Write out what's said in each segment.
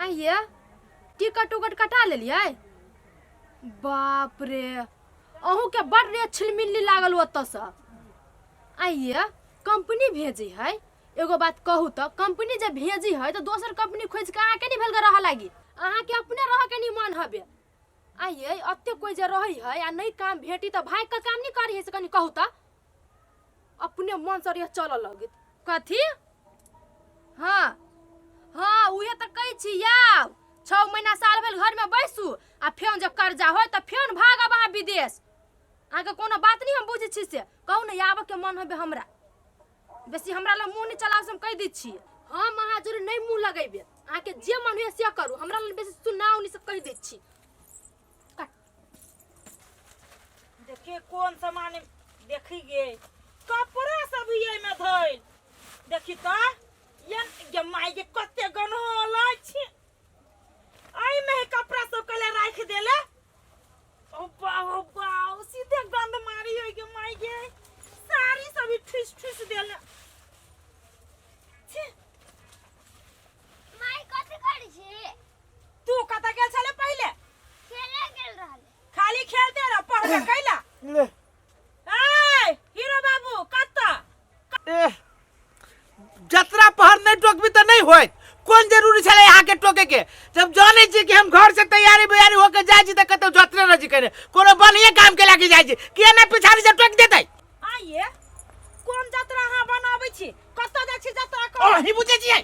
आइए टिकट उकट कटा लेलियै बाप रे अहूँके बड़ रे छिलमिल्ली लागल ओतऽसँ आइए कंपनी भेजै है एगो बात कहू तऽ कंपनी जे भेजी है तऽ दोसर कंपनी खोजि कऽ अहाँके नहि भेल रहऽ लागी अहाँके अपने रहऽ के नहि मन हबे आइए एते कोइ जे रहै है आ नहि काम भेटी तऽ भागि कऽ काम नहि करी है से कनि कहू तऽ अपने मन से रहिए चलऽ लगैत कथी हाँ हाँ उहे तऽ कहै छी आउ 6 महीना साल भेल घरमे बैसू आ फेर जे कर्जा होय तऽ फेर भागब अहाँ विदेश अहाँके कोनो बात नहि हम बुझै छी से कहू ने आबऽके मन होबे हमरा बेसी हमरा लग मुँह नहि चलाउ से हम कहि दै छी हम अहाँ जरूर नहि मुँह लगेबै अहाँके जे मन होइए से करू हमरा लग बेसी सुनाउ नहि से कहि दै छी देखिए कोन सामान देखी गे कपड़ा सब भी एहिमे धइल देखी त ये गे माय गे कते गन्हल अछि एहिमे ही कपड़ा सब कले राखि देले ओ बा ओ बा ओ सीधे गंध मारी होय गे माय गे साड़ी सब भी ठुस ठुस देले छी माय कथी करै छी तू कतऽ गेल छले पहिले खेले गेल रहले खाली खेलते रह पढ़बे कैला ले ए हीरो बाबू कतऽ ए जतरा पहर नहीं टोकबी तऽ नहीं होत कोन जरूरी छलै अहाँके टोके के जब जानै छी कि हम घर से तैयारी बयारी होके जाइ छी तऽ कतौ जतरे रह छी कने कोनो बढ़िए काम के लागी जाइ छी किया ना पिछाड़ी से टोक देतै आइए कोन जतरा अहाँ बनाबै छी कतऽ जाइ छी जतरा कर अहीं बुझै छियै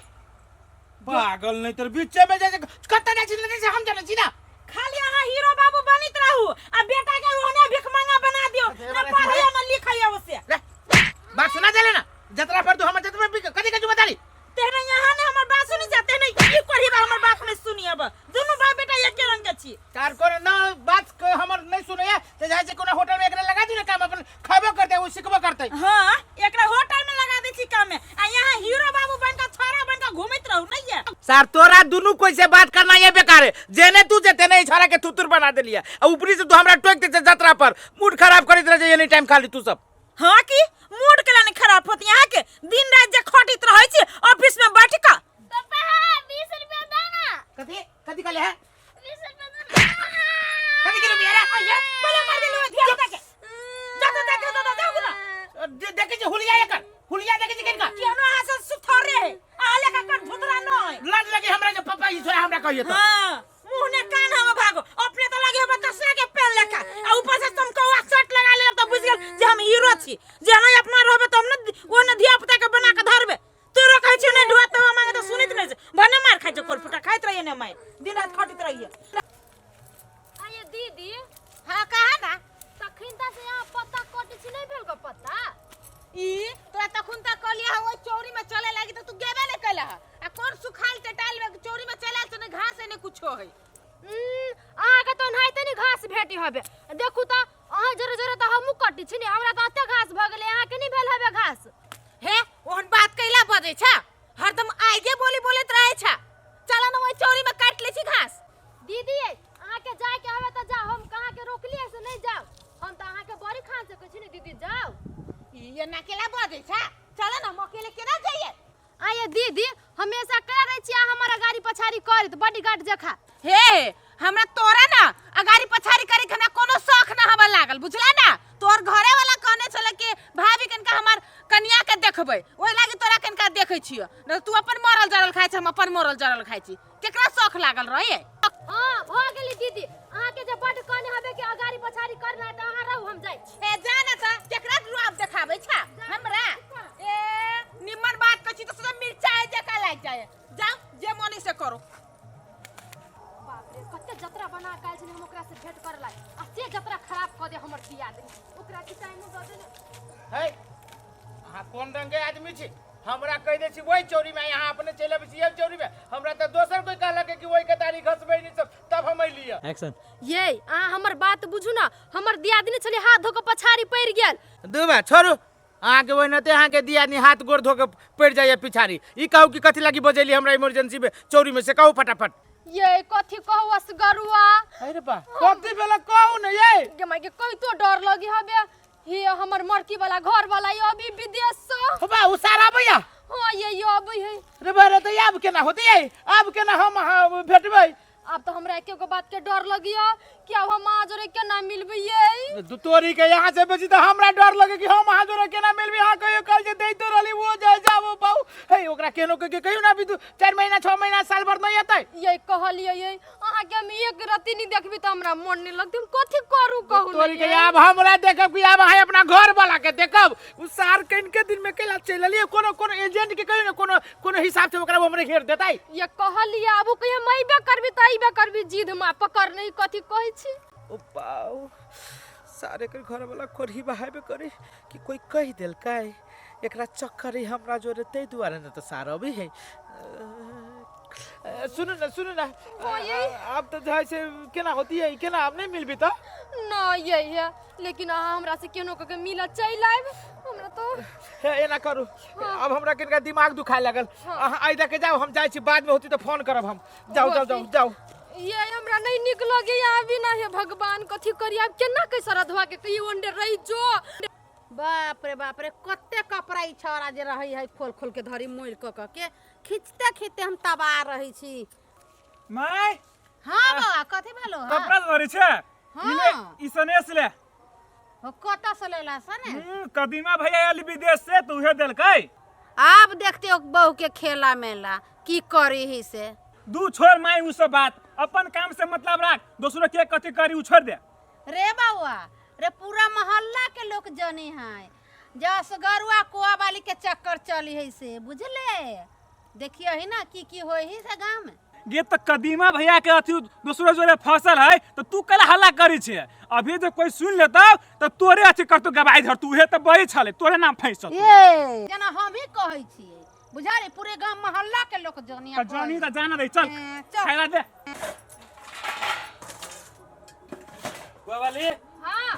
पागल नहीं तर बीचे में जाइ छै कतऽ जाइ छी नहि जाइ छी हम जानै छी ना खाली अहाँ हीरो बाबू बनित रहू आ बेटा के ओहने भिखमंगा बना दियो न पढ़ैया न लिखैया ओसे ले बात सुना देले ना जतरा पर तू हमर जतरा पर कथी के जिम्मेदारी तेहने यहाँ ने हमर बात सुनी जा तेहने ई करी बा हमर बात नहीं सुनी अब दुनू बाप बेटा एके रंग के छी तार कोनो ना बात के हमर नहीं सुनैया त जाइ छै कोनो होटल में एकरा लगा दियो ना काम अपन खैबो करतै ओ सिखबो करतै हाँ एकरा होटल में लगा दै छी काम में आ यहाँ हीरो बाबू बन के छोरा बन के घूमत रहू नहीं है सर तोरा दुनू कोई से बात करना ये बेकार है जेने तू जे तेने छोरा के थुतुर बना देलिया आ ऊपरी से तू हमरा टोक दे छै जतरा पर मूड खराब करैत रह छै एनी टाइम खाली तू सब हाँ की मूड केला नहीं खराब होत यहाँ के दिन रात जे खटित रहै छी ऑफिस में बैठ के पापा हाँ 20 रुपया दो ना। कथी कथी कहले है? 20 रुपया दो ना। कथी के रुपया रे? आइए पहले मार देलु धिया पुता के जा जा जा जा जा जा ना। देखे छी हुलिया एकर हुलिया देखे छी किनका केनो अहाँ से सुथरे है अहाँ लेखा कर धुतरा नहीं। लाज लगे हमरा जे पापा ई छोरा हमरा कहिए तो। हाँ मुंह ने कान हवा भागो अपने तो लगे हम तसरा के पेन लेखा आ ऊपर से तुमको शर्ट लगा ले तो बुझ गेल जे हम हीरो छी जे हम अपना रहबे तो हम न ओ न धिया पुता के बना के धरबे तोरो कहै छियौ नहि ढोआ तो मांगे तो सुनैत नहि छै भने मार खाइ छै कोर फुटा खाइत रहिए ने माय दिन रात खटैत रहिए। आये दीदी। हाँ कहा ना। तखन ता से यहाँ पत्ता कटै छी नहि भेल गो पत्ता। ई तोरा तखुन तक कहलिए हँ ओहि चौरी में चले लागी त तू गेबे नहि कैला हँ आ कोन सुखाल टटाइल में चौरी में चले आयल छै, नहि घास है नहि कुछो है। अहाँके तऽ ओनाहिते नहि घास भेटी हबे देखू तऽ अहाँ जरे जरे तऽ हमहूँ कटै छी ने हमरा तऽ एते घास भऽ गेलै अहाँके नहि भेल हबे घास। हे ओहन बात कैला बजै छ हरदम आगे बोली बोलैत रहै छ चल न ओहि चौरी में काटि लै छी घास। दीदी अहाँके जायके हवे तऽ जाउ हम कहाँके रोकलियै से नहि जाउ हम तऽ अहाँके बड़ी खान सकै छी ने दीदी जाउ। ई एना केला बजै छ चल न हम अकेले केना जइयै। आये दीदी हमेशा कह रहे छी अहाँ हमारा गाड़ी पछाड़ी करत बॉडीगार्ड जखा। हे हमरा तोरा ना अगाड़ी पछाड़ी करे के हमरा कोनो शौक ना हवा लागल बुझला ना तोर घरे वाला कहने छले कि भाभी कनका हमार कनिया के देखबै ओहि लागी तोरा कनका देखै छियो न तू अपन मरल जरल खाइ छ हम अपन मरल जरल खाइ छी केकरा शौक लागल रहे। हां भ गेली दीदी अहाँ के जे बड कहने हबे कि अगाड़ी पछाड़ी करना है त अहाँ रहू हम जाइ छी। ए जा ना त केकरा रुआब देखाबै छ हमरा ए निमन बात कहै छी त सीधा मिरचाई जकाँ लागि जाए जाओ जे मन से करो। बाप रे कते जतरा बना के आयल छलै हम ओकरा से भेंट करे ला आ से जतरा खराब कऽ दे हमर दियादनी ओकरा के टाइम दऽ देने। है अहाँ कोन रंग के आदमी छी हमरा कहि दै छी वही चोरी में यहाँ अपने चलि अबै छी एहि चोरी में हमरा तऽ दोसर कोई कहलक कि वही के तारी घसबै नहीं सब तब हम अयलियै। एक्शन। ये अहाँ हमर बात बुझू ना हमर दियादनी छलै हाथ धो के पछाड़ी पड़ि गेल। दूबा छोड़ू अहाँके ओहिनाते अहाँके दियादनी हाथ गोड़ धो के पड़ि जाइए पिछाड़ी ई कहू कि कथी लागी बजेली हमरा इमरजेंसी में चोरी में से कहू फटाफट। ये कथी कहू असगरुआ। अरे बा कथी भेल कहू ने ये। गे माय के कहितो डर लगी हबे हे हमर मरकी वाला घर वाला ये अभी विदेश से। हो बा उ सारा आबैया। हाँ ये ये अबै है। रे भाई रे, तऽ आब केना होतै यै? आब केना हम अहाँ भेटबै? आब तऽ हमरा एके गो बात के डर लगिया कि आब हम अहाँ जोरे केना मिलबै यै। दू तोरी के यहाँ से बेसी तऽ हमरा डर लगे कि हम अहाँ जोरे केना मिलबै। अहाँ कहियो कल जे दैतो रहली वो जाय जाबो बाऊ हे, ओकरा केनो के कहियो ना अभी 4 महीना 6 महीना साल भर नहीं एतै। ये कहलियै यै, अहाँके हम एक रत्ती नहीं देखबी तऽ हमरा मन नहीं लगतै, हम कथी करू कहू। तोरी के आब हमरा देखब कि आब अहाँ अपना घर वाला के देखब? उ सार कइन के दिन में केला चलि एलियै, कोनो कोनो एजेंट के कहियो ना कोनो कोनो हिसाब से ओकरा हमरे घेर देतै। ये कहलियै आब ओ कहिया हम अइबे करबी तऽ अइबे करबी, जिद मा पकड़ नहीं कथी कहै छी। ओ बाऊ, सारे के घर वाला कोढ़ी बहाबे करे कि कोई कह देलकै एकरा चक्कर है हमरा जोरे, ताहि दुआरे न तऽ सार अबै है। सुनू ना, सुनू ना, आब तऽ जाइ से केना होती है, केना आब नहीं मिलबी तऽ? न ये है, लेकिन अहाँ हमरा से केनो कऽ के मिलऽ चलि आयब हमरा तो। हे एना करू, अब हमरा किनका दिमाग दुखाए लागल। अहाँ आइ दऽ के जाउ, हम जाइ छी, बाद में होती तऽ फोन करब हम। जाउ जाउ जाउ जाउ। ये हमरा नहीं निक लगे अभी ना। हे भगवान, कथी करी आब? केना के सरधवा के कहियो ओंडे रही जो। बाप रे बाप रे, कते कपड़ा ई छौड़ा जे रहै है खोल खोल के धरी मोइल कऽ कऽ के खींचते खींचते हम तबाह रहै छी। माय। हाँ बौआ, कथी भेलो? हाँ? कपड़ा धरे छै। हाँ। ई ले, ई सनेस ले। हो, कतऽ से लेला सने? कदीमा भैया आयल विदेश से तऽ उहे देलकै। आब देखते हो बहू के खेला मेला की करी ही से। दू छोड़ माय उ सब बात, अपन काम से मतलब राख, दोसरो के कथी करी उ छोड़ दे। रे बौआ रे, पूरा मोहल्ला के लोग जनी है जस गरुआ कुआ वाली के चक्कर चली है से, बुझले? देखियो ही ना की की होई ही से गाँव में। गे तऽ कदीमा भैया के अथी दोसरो जोरे फसल है तऽ तू कला हल्ला करी छे? अभी जे कोई सुन लेतौ तऽ तोरे अथी करतौ, गवाही धरतौ। उहे तऽ बही छलै, तोरे नाम फैसत। ये जेना हम ही कहै छियै, बुझाली? पूरे गाँव मोहल्ला के लोग जनी। तऽ जानी तऽ जाना दे, चल। चल। खाइला दे वाली। हाँ।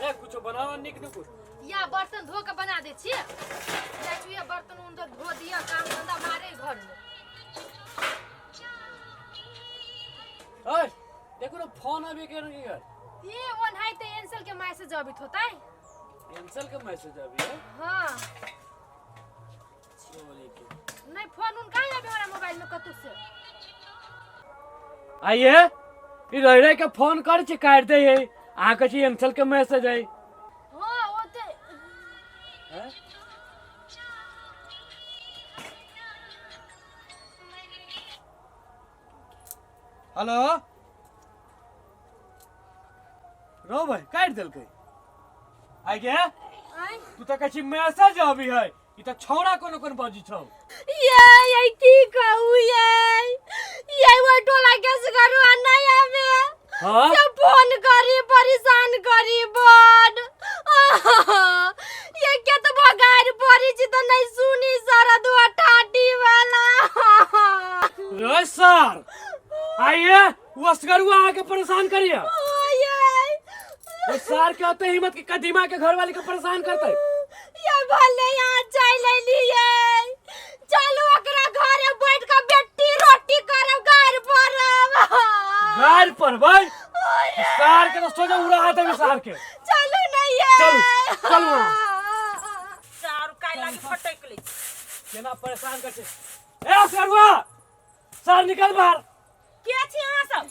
ए, कुछो बनाओ निक नुकुर। या बर्तन धो के बना दे छी, जाइ छी बर्तन उन धो दिया, काम धंधा मारे घर में। ओए देखो ना फोन अभी के नहीं कर। ये ओनाहिते एंसल के मैसेज अबित होतै। कैंसल के मैसेज अभी है? हाँ। छोरी के। नहीं, फोन उन कहाँ अभी हमरा मोबाइल में कतौ से। आइए, ई रह रह के फोन कर छी, काट दे है। अहाँ कहै छी एंसल के मैसेज है। हाँ, ओ ते हैं? हेलो रो भाई, काट देलकै। आइ गे। आइ। तू तऽ कहै छी मैसेज अभी है, ई तऽ छौड़ा कोनो कोन बजी छौ। ये ये की कहू ये ये वो टोला के सगरुआ नहीं आवे। हाँ? से फोन करी परेशान करी बड। ये के तो भगार पड़ी छी तो नहीं सुनी सारा दुआ ठाटी वाला। रे सर, आइए वसगरुआ आके परेशान करिए। ये ओ सार के होते हिम्मत कि कदीमा के घर वाली के परेशान करते? ये भले यहाँ चल अलिए, चलू ओकरा घरे बैठ के बेटी रोटी करब, गार पड़ब। गार पर भाई सार के तो सोचा उड़ा हाथ में सार के। चलू नहीं ये। चलू, चलू वहाँ। सारू काहे लागी फटक ले? केना परेशान कर छे। ए असगरुआ, सार निकल बाहर। के छी अहाँ सब?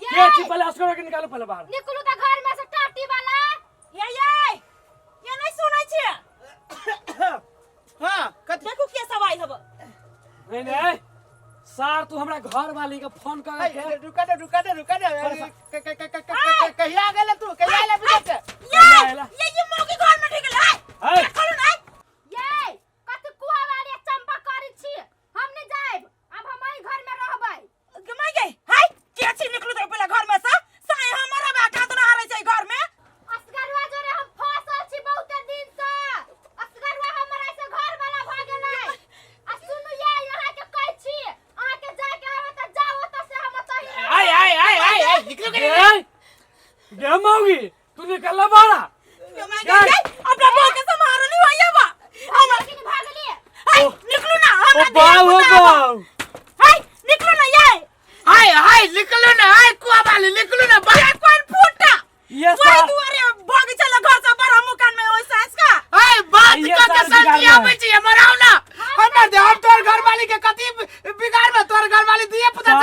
के छी पहले असगरुआ के निकालो पहले बाहर। निकलू तऽ घर में से टाटी वाला। ये ये ये नहीं सुनै छियै? हाँ, कथी? देखू के सब आयल हब। नहीं नहीं सार, तू हमरा घर वाली के फोन कर के रुका दे, रुका दे, रुका दे। कहिया गेले तू? कहिया आइले विदेश से? ये आइला? ये ये मौकी घर में ढुकल है। है। देखलू नहीं? ये कथी कुआ वाली चंपा करी छी, हम नहीं जाएब, अब हम एहि घर में रहबै। गमाई गई हाय, के छी? निकलू तो पहले घर में से। साई हमारा बाटा तो ना हारे छै घर में। असगरुआ जोरे हम फसल छी बहुते दिन से, असगरुआ हमर ऐसे घर वाला भ गेलै। आ सुनू ये, अहाँ के कहै छी, अहाँ के जाय के आवे त जाओ ओतऽ से, हम ओतऽ ही रहबै। आय आय आय आय आय, निकलो के। ए गे मौगी, तू निकल बाहर। गमाई गई, अपना बहू के संभाल ली होइए बा हम लेकिन भागलिए। हाय, निकलू ना हमरा। ओ बाऊ, ओ बाऊ। हाय, निकलू ना ये। हाय हाय, निकलो ना, हाय कुआ वाली, निकलो ना बाहर। कोन फूटा ये वही सार दुआरे भाग चल घर से बड़ा मुकान में ओइ सास का। हाय, बात ये क के सार शांति बिगाड़ आबै छी हमर, आउ ना।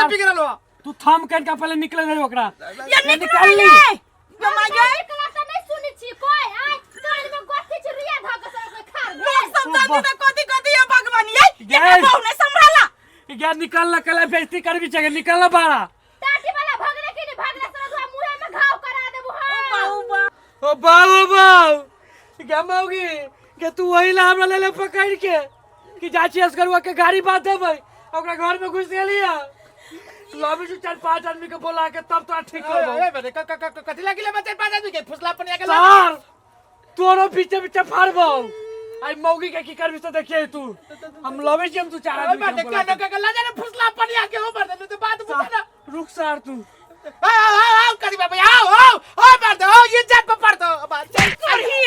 सार। बिगड़ल हो। तू थम कर के पहले निकले नहीं ओकरा। ये निकल निकाल ली। ये गे माय गे। एकरा तऽ नहि सुनै छी कोइ आइ कान में गोथी छै रुइया धऽ के सब कोइ खार भेल। लोग सब जानी त कथी कथी ये भगवान ये। गे। एकर बहु नहीं संभाला। क्या निकल ना कल बेइज्जती करबी छै, निकल ना बारा। टाटी वाला भगले कि नहि भगले सर तोरा मुँहे में घाव करा देबो हम। बाऊ बा। ओ बाऊ ओ बाऊ, क्या मौगी के तू वही ला हमरा ले ले पकड़ के कि जा छी असगरुआ के गाड़ी बांध देबै, ओकरा घर में घुस गेली है। लॉबी से 4-5 आदमी के बोला के तब तोरा ठीक करबो। ए बे क क क कथि लागिले बच्चे 5 आदमी के फुसला पनिया के सर तोरो पीछे पीछे फाड़बो। आई मौगी के की करबी से देखिए तू, हम लॉबी छी हम तू 4 आदमी के बोला के। के के ला जा फुसला पनिया के हो मर्द तो बात बुझा ना। रुक सर तू। आओ आओ आओ करी बाबा आओ आओ ओ मर्द ओ ये जात पर पड़ दो अब चल। करही